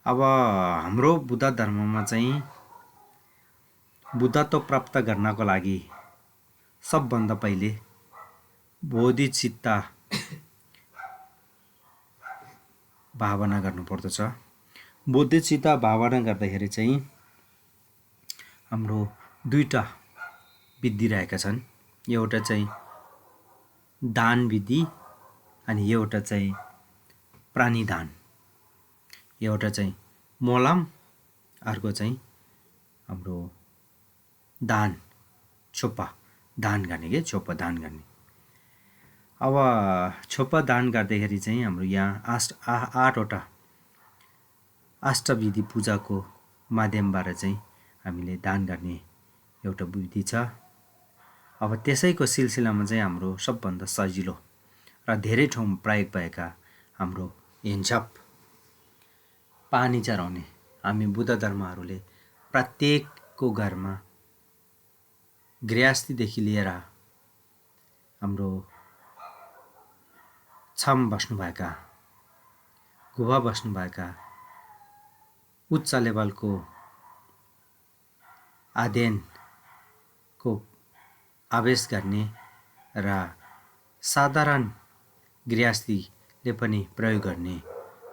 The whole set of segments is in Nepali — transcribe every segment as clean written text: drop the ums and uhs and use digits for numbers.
अब हाम्रो बुद्ध धर्ममा चाहिँ बुद्धत्व प्राप्त गर्नको लागि सबभन्दा पहिले बोधिचित्त भावना गर्नुपर्दछ। बोधिचित्त भावना गर्दाखेरि चाहिँ हाम्रो दुईटा विधि रहेका छन्। एउटा चाहिँ दान विधि अनि एउटा चाहिँ प्राणीदान। एउटा चाहिँ मोलम, अर्को चाहिँ हाम्रो दान, छोपा दान गर्ने के छोपा दान गर्ने। अब छोपा दान गर्दाखेरि चाहिँ हाम्रो यहाँ आठवटा अष्टविधि पूजाको माध्यमबाट चाहिँ हामीले दान गर्ने एउटा विधि छ। अब त्यसैको सिलसिलामा चाहिँ हाम्रो सबभन्दा सजिलो र धेरै ठाउँमा प्रयोग भएका हाम्रो हेन्चप पानी चढाउने। हामी बुद्ध धर्महरूले प्रत्येकको घरमा गृहस्थीदेखि लिएर हाम्रो छम बस्नुभएका, गुफा बस्नुभएका, उच्च लेभलको अध्ययनको आवेश गर्ने र साधारण गृहस्थीले पनि प्रयोग गर्ने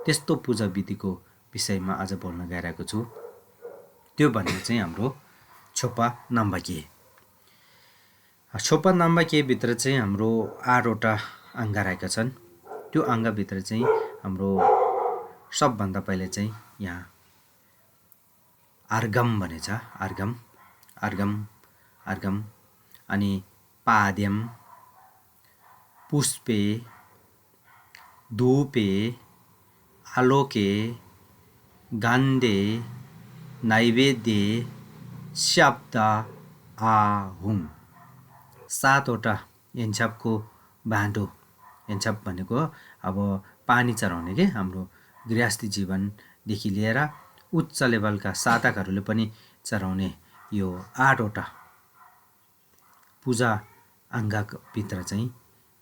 त्यस्तो पूजा विधिको विषयमा आज बोल्न गइरहेको छु। त्यो भन्ने चाहिँ हाम्रो छोपा नाम्बाके। छोपा नाम्बाके भित्र चाहिँ हाम्रो 8वटा अङ्ग रहेका छन्। त्यो अङ्गभित्र चाहिँ हाम्रो सबभन्दा पहिले चाहिँ यहाँ अर्घम भनेछ। अर्घम अनि पाद्यम, पुष्पे, धूपे, आलोके, गन्धे, नैवेद्य, शब्द, आहुम। 7वटा हेन्चपको भाँडो। हेन्चप भनेको अब पानी चढाउने के हाम्रो गृहस्थी जीवनदेखि लिएर उच्च लेभलका साधकहरूले पनि चढाउने यो 8वटा पूजा अङ्गभित्र चाहिँ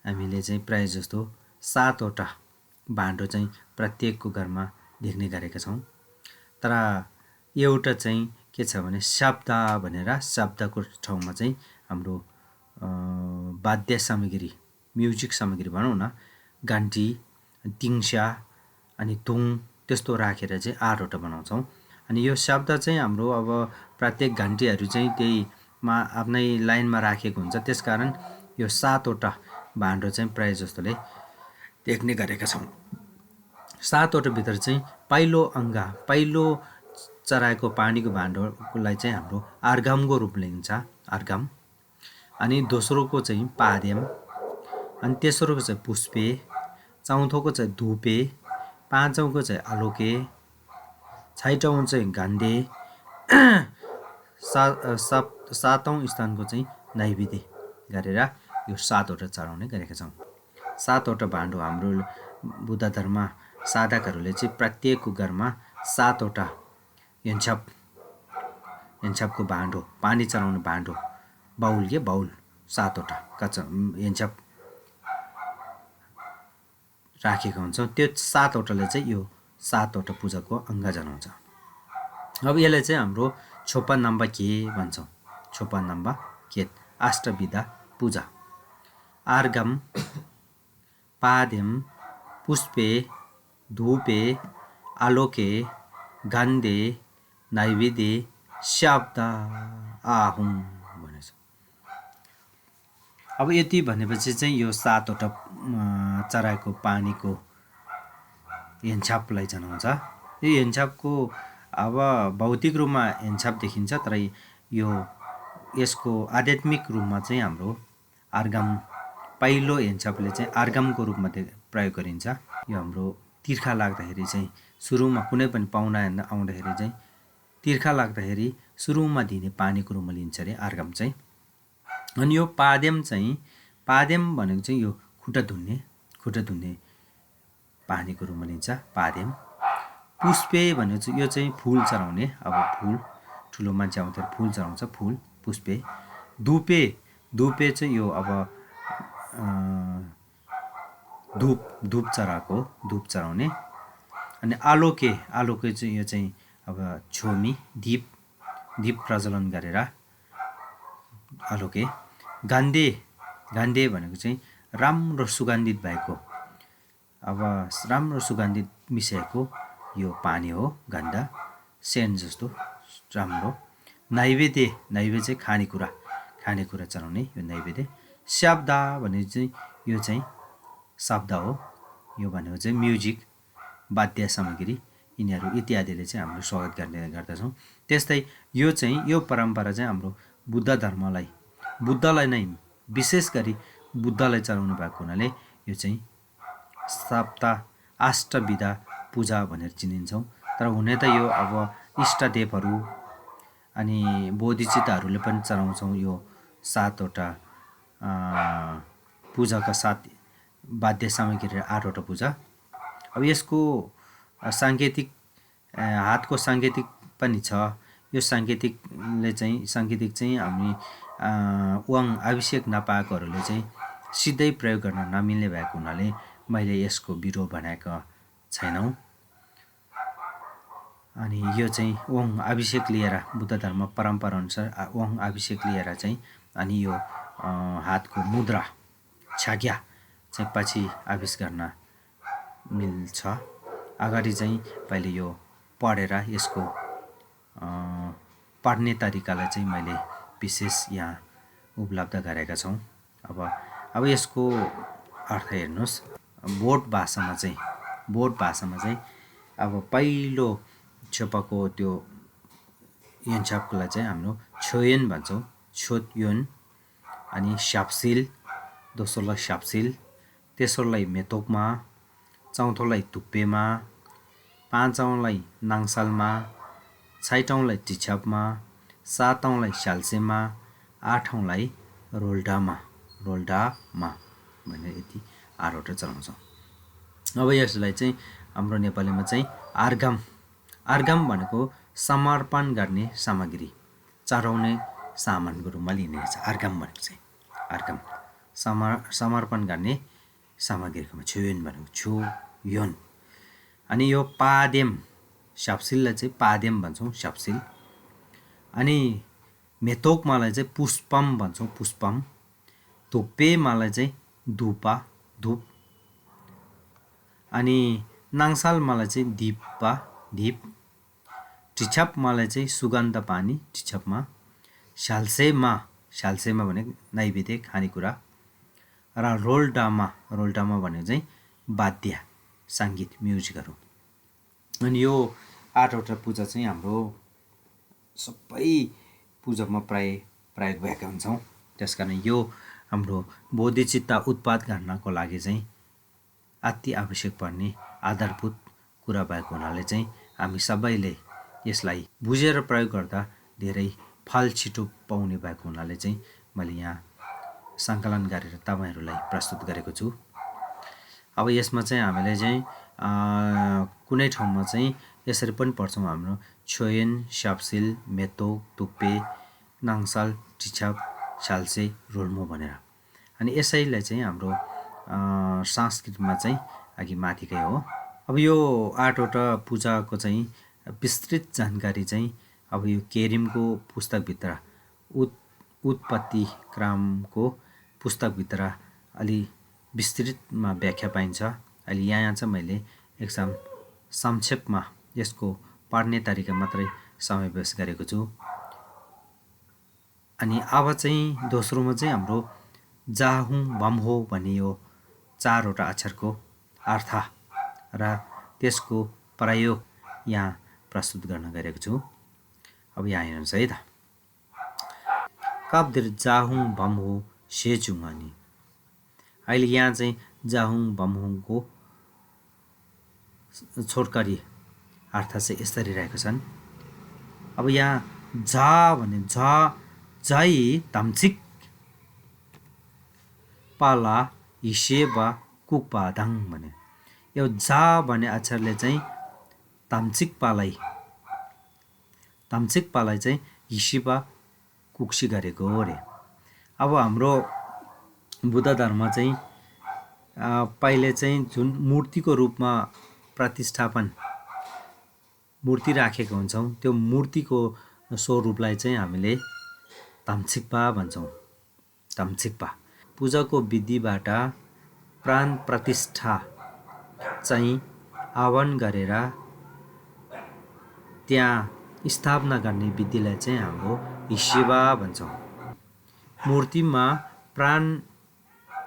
हामीले चाहिँ प्राय जस्तो 7वटा भाँडो चाहिँ प्रत्येकको घरमा देख्ने गरेका छौँ। तर एउटा चाहिँ के छ भने शब्द भनेर, शब्दको ठाउँमा चाहिँ हाम्रो वाद्य सामग्री, म्युजिक सामग्री भनौँ न, घन्टी, तिङ्सा अनि तुङ त्यस्तो राखेर चाहिँ 8वटा बनाउँछौँ। अनि यो शब्द चाहिँ हाम्रो अब प्रत्येक घन्टीहरू चाहिँ त्यहीमा आफ्नै लाइनमा राखेको हुन्छ। त्यसकारण यो 7वटा भाँडो चाहिँ प्राय जस्तोले देख्ने गरेका छौँ। 7वटा भित्र चाहिँ पहिलो अङ्ग, पहिलो चढाएको पानीको भाँडोलाई चाहिँ हाम्रो अर्घमको रूप लिन्छ, अर्घम। अनि दोस्रोको चाहिँ पाद्यम, अनि तेस्रोको चाहिँ पुष्पे, चौथोको चाहिँ धूपे, पाँचौँको चाहिँ आलोके, छैटौँ चाहिँ गन्धे, सातौँ स्थानको चाहिँ नैवेद्य गरेर यो 7वटा चढाउने गरेका छौँ। 7वटा भाँडो हाम्रो बुद्ध धर्म साधकहरूले चाहिँ प्रत्येकको घरमा 7वटा हेन्चपको भाँडो, पानी चढाउने भाँडो, बाउल 7वटा कच्चा हेन्चप राखेका हुन्छौँ। त्यो 7वटाले चाहिँ यो 7वटा पूजाको अङ्ग जनाउँछ। अब यसलाई चाहिँ हाम्रो छोपा नाम्बाके भन्छौँ। छोपा नाम्बाके अष्टविधा पूजा। अर्घम, पाद्यम, पुष्पे, धूपे, आलोके, गन्धे, नैवेद्य, शब्द, आहुम भनेछ। अब यति भनेपछि चाहिँ यो 7वटा चढाएको पानीको हेन्चपलाई जनाउँछ। यो हेन्चपको अब भौतिक रूपमा हेन्चप देखिन्छ, तर यसको आध्यात्मिक रूपमा चाहिँ हाम्रो अर्घम, पहिलो हेन्चपले चाहिँ अर्घमको रूपमा प्रयोग गरिन्छ। यो हाम्रो तिर्खा लाग्दाखेरि चाहिँ सुरुमा कुनै पनि पाहुना आउँदाखेरि चाहिँ तिर्खा लाग्दाखेरि सुरुमा दिने पानीको रूपमा लिन्छ अरे अर्घम चाहिँ। अनि यो पाद्यम भनेको चाहिँ यो खुट्टा धुन्ने पानीको रूपमा लिन्छ, पाद्यम। पुष्पे भनेको चाहिँ यो चाहिँ फुल चढाउने, अब फुल ठुलो मान्छे आउँदाखेरि फुल चढाउँछ, फुल पुष्पे। धूपे चाहिँ यो अब धूप चढाउने। अनि आलोके चाहिँ यो चाहिँ अब छोमी दीप प्रज्वलन गरेर आलोके। गान्धे भनेको चाहिँ राम्रो सुगन्धित भएको, अब राम्रो सुगन्धित मिसाएको यो पानी हो गन्धा, सेन्ट जस्तो राम्रो। नैवेद्य चाहिँ खानेकुरा चढाउने यो नैवेद्य। शब्द भने चाहिँ यो चाहिँ शब्द हो, यो भनेको चाहिँ म्युजिक, वाद्य सामग्री यिनीहरू इत्यादिले चाहिँ हाम्रो स्वागत गर्ने गर्दछौँ। त्यस्तै यो परम्परा चाहिँ हाम्रो बुद्धलाई नै विशेष गरी बुद्धलाई चढाउनु भएको हुनाले यो चाहिँ अष्टविधा पूजा भनेर चिनिन्छौँ। तर हुने त यो अब इष्टदेवहरू अनि बोधिचित्तहरूले पनि चढाउँछौँ यो 7वटा पूजाका 7 वाद्य सामग्री 8वटा पूजा। अब यसको साङ्केतिक हातको साङ्केतिक पनि छ। यो साङ्केतिक चाहिँ हामी वाङ आवश्यक नपाएकोहरूले चाहिँ सिधै प्रयोग गर्न नमिल्ने भएको हुनाले मैले यसको विरोध बनाएका छैनौँ। अनि यो चाहिँ वाङ अभिषेक लिएर बुद्ध धर्म परम्परा अनुसार वाङ अभिषेक लिएर चाहिँ अनि यो हातको मुद्रा छाग्या चाहिँ पछि आविष गर्न मिल्छ। अगाडि चाहिँ पहिले यो पढेर यसको पढ्ने तरिकालाई चाहिँ मैले विशेष यहाँ उपलब्ध गरेका छौँ। अब यसको अर्थ हेर्नुहोस्। बोट भाषामा चाहिँ अब पहिलो छेपाको त्यो यन्छापलाई चाहिँ हाम्रो छोयन भन्छौँ, छोयन। अनि स्याप्सिल, दोस्रोलाई स्याप्सिल, तेस्रोलाई मेतोकमा, चौथोलाई तुप्पेमा, पाँचौँलाई नाङसालमा, छैटौँलाई टिछापमा, सातौँलाई स्याल्सेमा, आठौँलाई रोल्डामा भनेर यति 8वटा चलाउँछौँ। अब यसलाई चाहिँ हाम्रो नेपालीमा चाहिँ आर्गम भनेको समर्पण गर्ने सामग्री, चढाउने सामानको रूपमा लिनेछ। आर्गम भनेको चाहिँ समर्पण गर्ने सामग्रीको छोयन भनेको छोयन। अनि यो पादेम, स्याप्सिललाई चाहिँ पादेम भन्छौँ, स्याप्सिल। अनि मेतोकमालाई चाहिँ पुष्पम भन्छौँ, पुष्पम। तुप्पेमालाई चाहिँ धूप। अनि नाङसालमालाई चाहिँ दीप। टिछापमालाई चाहिँ सुगन्ध पानी, टिछापमा। स्याल्सेमा भनेको नैवेद्य खानेकुरा। र रोल्डामा भनेको चाहिँ वाद्य सङ्गीत, म्युजिकहरू। अनि यो 8वटा पूजा चाहिँ हाम्रो सबै पूजामा प्रयोग भएका हुन्छौँ। त्यस कारण यो हाम्रो बोधिचित्त उत्पाद गर्नको लागि चाहिँ अति आवश्यक पर्ने आधारभूत कुरा भएको हुनाले चाहिँ हामी सबैले यसलाई बुझेर प्रयोग गर्दा धेरै फल छिटो पाउने भएको हुनाले चाहिँ मैले यहाँ सङ्कलन गरेर तपाईँहरूलाई प्रस्तुत गरेको छु। अब यसमा चाहिँ हामीले चाहिँ कुनै ठाउँमा चाहिँ यसरी पनि पढ्छौँ हाम्रो छोयन, स्याप्सिल, मेतोक, तुप्पे, नाङसाल, टिछाप, स्याल्से, रोल्मो भनेर। अनि यसैलाई चाहिँ हाम्रो संस्कृतमा चाहिँ अघि माथिकै हो। अब यो 8वटा पूजाको चाहिँ विस्तृत जानकारी चाहिँ अब यो केरिमको पुस्तकभित्र उत्पत्ति क्रमको पुस्तकभित्र अलि विस्तृतमा व्याख्या पाइन्छ। अहिले यहाँ चाहिँ मैले एकदम संक्षेपमा यसको पढ्ने तरिका मात्रै समावेश गरेको छु। अनि अब चाहिँ दोस्रोमा चाहिँ हाम्रो जाहुङ बमहो भन्ने यो 4वटा अक्षरको अर्थ र त्यसको प्रयोग यहाँ प्रस्तुत गर्न गएको छु। अब यहाँ हेर्नुहोस् है त। कब्दिर जाहुङ बमहो सेचुङनी। अहिले यहाँ चाहिँ जाहुङ बमहोङको छोटकरी अर्थ चाहिँ यसरी रहेको छन्। अब यहाँ झा भने झै तम्चिक पाला हिसेबा कुकपादाङ भने। यो झा भन्ने अक्षरले चाहिँ तम्चिक पालाई चाहिँ हिसिबा कुक्सी गरेको हो रे। अब हाम्रो बुद्ध धर्म चाहिँ पहिले चाहिँ जुन मूर्तिको रूपमा प्रतिष्ठापन मूर्ति राखेको हुन्छौँ त्यो मूर्तिको स्वरूपलाई चाहिँ हामीले ताम्छिक्पा भन्छौँ। ताम्छिक्पा पूजाको विधिबाट प्राण प्रतिष्ठा चाहिँ आह्वान गरेर त्यहाँ स्थापना गर्ने विधिलाई चाहिँ हाम्रो इसिबा भन्छौँ। मूर्तिमा प्राण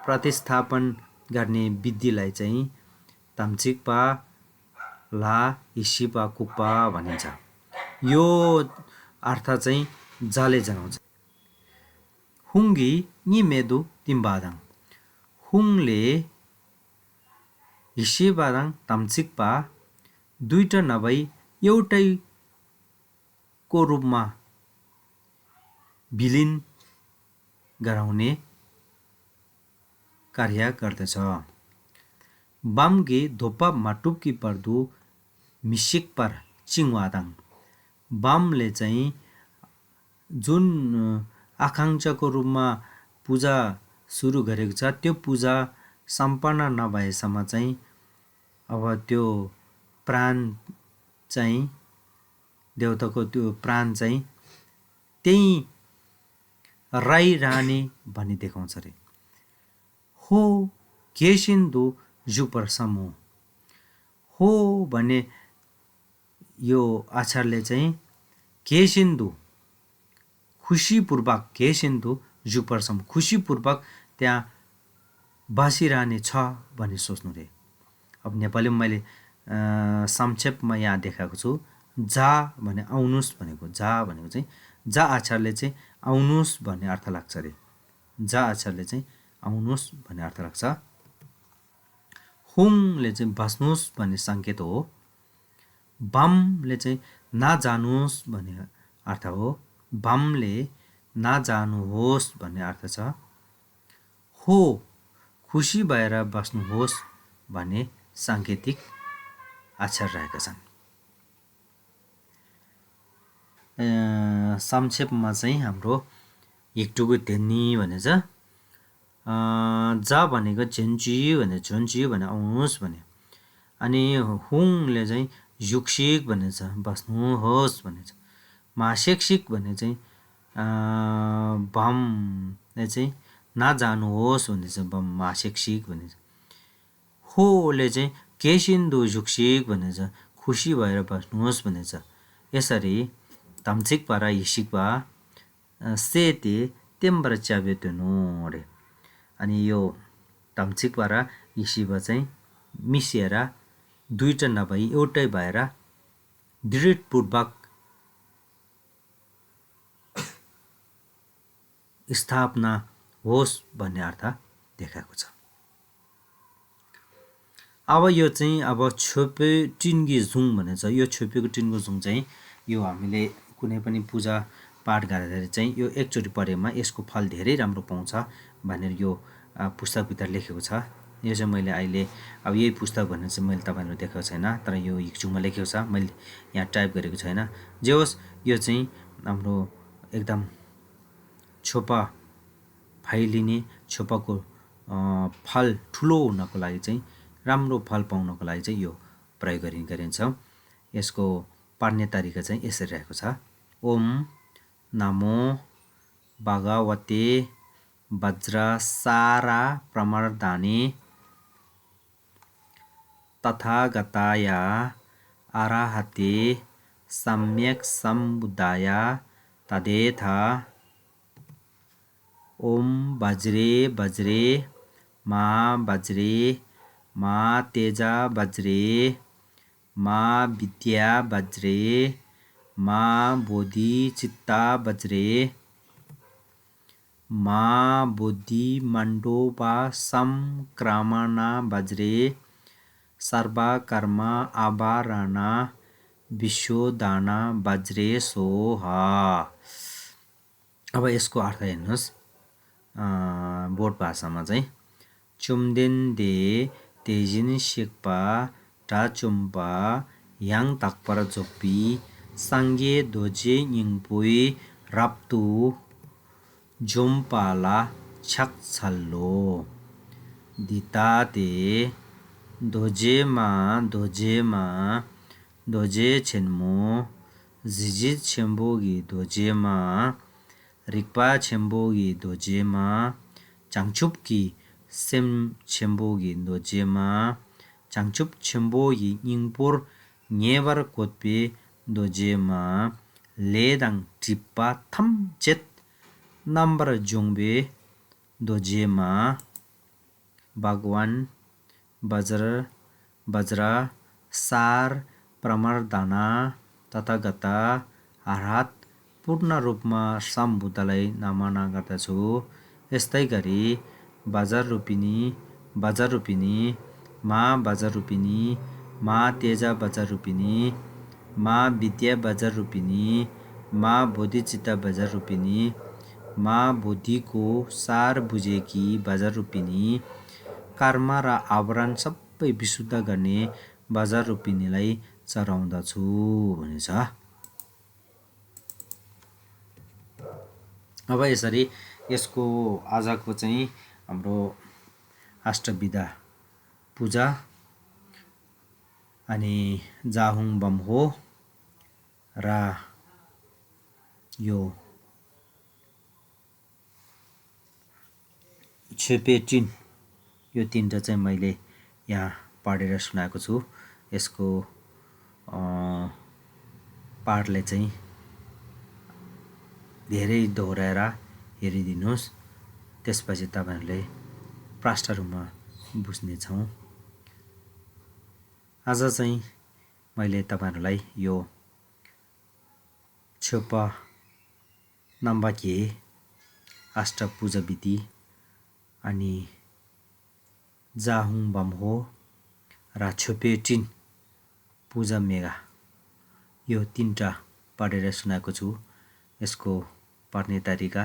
प्रतिस्थापन गर्ने विधिलाई चाहिँ ताम्छिक्पा ला इसिबा कुप्पा भनिन्छ। यो अर्थ चाहिँ जाले जनाउँछ। हुङ्गी नि मेदु तिम्बादाङ हुङले इसिबादाङ ताम्छिक्पा दुईटा नभई एउटैको रूपमा विलिन गराउने कार्य गर्दछ। बामगे धोपा माटुप्की पर्दु मिसिक पर चिङवादाङ बामले चाहिँ जुन आकाङ्क्षाको रूपमा पूजा सुरु गरेको छ त्यो पूजा सम्पन्न नभएसम्म चाहिँ अब त्यो प्राण चाहिँ देवताको त्यो प्राण चाहिँ त्यही राइरहने भनी देखाउँछ रे। हो केसिन्दु जुपरसम्म हो भने यो आचारले चाहिँ केसिन्दु खुसीपूर्वक केसिन्दु जुपरसम्म खुसीपूर्वक त्यहाँ बसिरहने छ भन्ने सोच्नु रे। अब नेपालीमा मैले संक्षेपमा यहाँ देखाएको छु। जा भने आउनुस् भनेको जा भनेको चाहिँ जा आचारले चाहिँ आउनुस् भन्ने अर्थ लाग्छ रे। जा आचारले चाहिँ आउनुस् भन्ने अर्थ लाग्छ। हुङले चाहिँ बस्नुस् भन्ने सङ्केत हो। बामले चाहिँ नजानुस् भन्ने अर्थ हो। बामले नजानुहोस् भन्ने अर्थ छ। हो खुसी भएर बस्नुहोस् भन्ने साङ्केतिक अक्षर रहेका छन्। संक्षेपमा चाहिँ हाम्रो एकटुकु तेन्नी भने छ। जा भनेको झेन्ची भने झुन्ची भने आउनुहोस् भने। अनि हुङले चाहिँ युक्सिक भन्ने छ बस्नुहोस् भन्ने छ। मासेक्सिक भन्ने चाहिँ बमले चाहिँ नजानुहोस् भन्ने छ बम मासेक्सिक भन्ने छ। होले चाहिँ केसिन्दु जुक्सिक भन्ने छ खुसी भएर बस्नुहोस् भन्ने छ। यसरी ताम्छिक्पा र इसिक्पा सेते तेम्बर च्याब्योतेनो रे। अनि यो ताम्छिक्पा र इसिबा चाहिँ मिसिएर दुईटा नभई एउटै भएर दृढपूर्वक स्थापना होस् भन्ने अर्थ देखाएको छ। अब यो चाहिँ अब छोपे टिन्गी झुङ भन्ने छ। यो छोपेको टिन्गो झुङ चाहिँ यो हामीले कुनै पनि पूजा पाठ गर्दाखेरि चाहिँ यो एकचोटि पढेमा यसको फल धेरै राम्रो पाउँछ भनेर यो पुस्तकभित्र लेखेको छ। यो चाहिँ मैले अहिले अब यही पुस्तक भनेर चाहिँ मैले तपाईँहरूलाई देखाएको छैन तर यो हिक्चुङमा लेखेको छ। मैले यहाँ टाइप गरेको छैन। जे होस् यो चाहिँ हाम्रो एकदम छोपा फैलिने छोपाको फल ठुलो हुनको लागि चाहिँ राम्रो फल पाउनको लागि चाहिँ यो प्रयोग गरिन्छ। यसको पढ्ने तरिका चाहिँ यसरी रहेको छ। ओम नमो भगवते वज्रसारा प्रमर्दाने तथागताय अरहते सम्यक् सम्बुद्धाय तदेथा। ओम वज्रे वज्रे मा वज्रे मा तेजा वज्रे मा विद्या वज्रे मा बोधि चित्ता वज्रे मा बुद्धि मंडोपा संक्रमणा वज्रे सर्वकर्म आवारणा विशोधना वज्रे सोहा। अब यसको अर्थ हेर्नुहोस् बोर्ड भाषामा चाहिँ चुम्देन्दे तेजिन शेक्पा टाचुम्पा याङ ताकपर जोप्पी साङ्गे दोजे यिङपुई राप्तु जोम्पाला छक छल्लो दिताते दोजेमा दोजे छेन्मो जिजित छेम्बोगी दोजेमा रिक्पा छेम्बोगी दोजेमा 장춥기 셈 쳔보기 노제마 장춥 쳔보기 잉보르 녜바르 꽃비 노제마 레당 tippa 탐젯 नंबर जोंबे दोजेमा बागवान बजरा सार प्रमर्दना तथागता अर्थात पूर्ण रूपमा सम्बुद्धलाई नमना गर्दछु। यस्तै गरी बजार रूपिनी माँ बजार रूपिनी माँ तेजा बजार रूपिनी माँ विद्या बजार रूपिनी माँ बोधिचित्त बजार रूपिनी माँ बुद्धिको सार बुझेकी बजार रूपिनी कर्म र आवरण सबै विशुद्ध गर्ने बजार रूपिनीलाई चढाउँदछु भनेछ। अब यसरी यसको आजको चाहिँ हाम्रो अष्टविधा पूजा अनि जाहुङ बम्हो र यो छेपेटिन यो तीनटा चाहिँ मैले यहाँ पढेर सुनाएको छु। यसको पाठले चाहिँ धेरै दोहोऱ्याएर हेरिदिनुहोस्, त्यसपछि तपाईहरुले प्रष्ट रूपमा बुझ्नेछौँ। आज चाहिँ मैले तपाईहरुलाई यो छोपा नम्बाके अष्टपूजा विधि अनि जाहुङ बम्हो र छेपेटिन पूजा मेगा यो तीनटा पढेर सुनाएको छु। यसको पढ्ने तरिका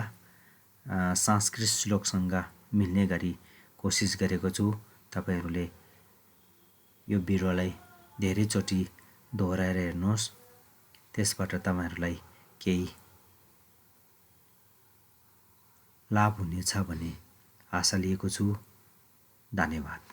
संस्कृत श्लोकसँग मिल्ने गरी कोसिस गरेको छु। तपाईहरुले यो भिडियोलाई धेरैचोटि दोहोऱ्याएर हेर्नुहोस्, त्यसबाट तपाईहरुलाई केही लाभ हुनेछ भन्ने आशा लिएको छु। धन्यवाद।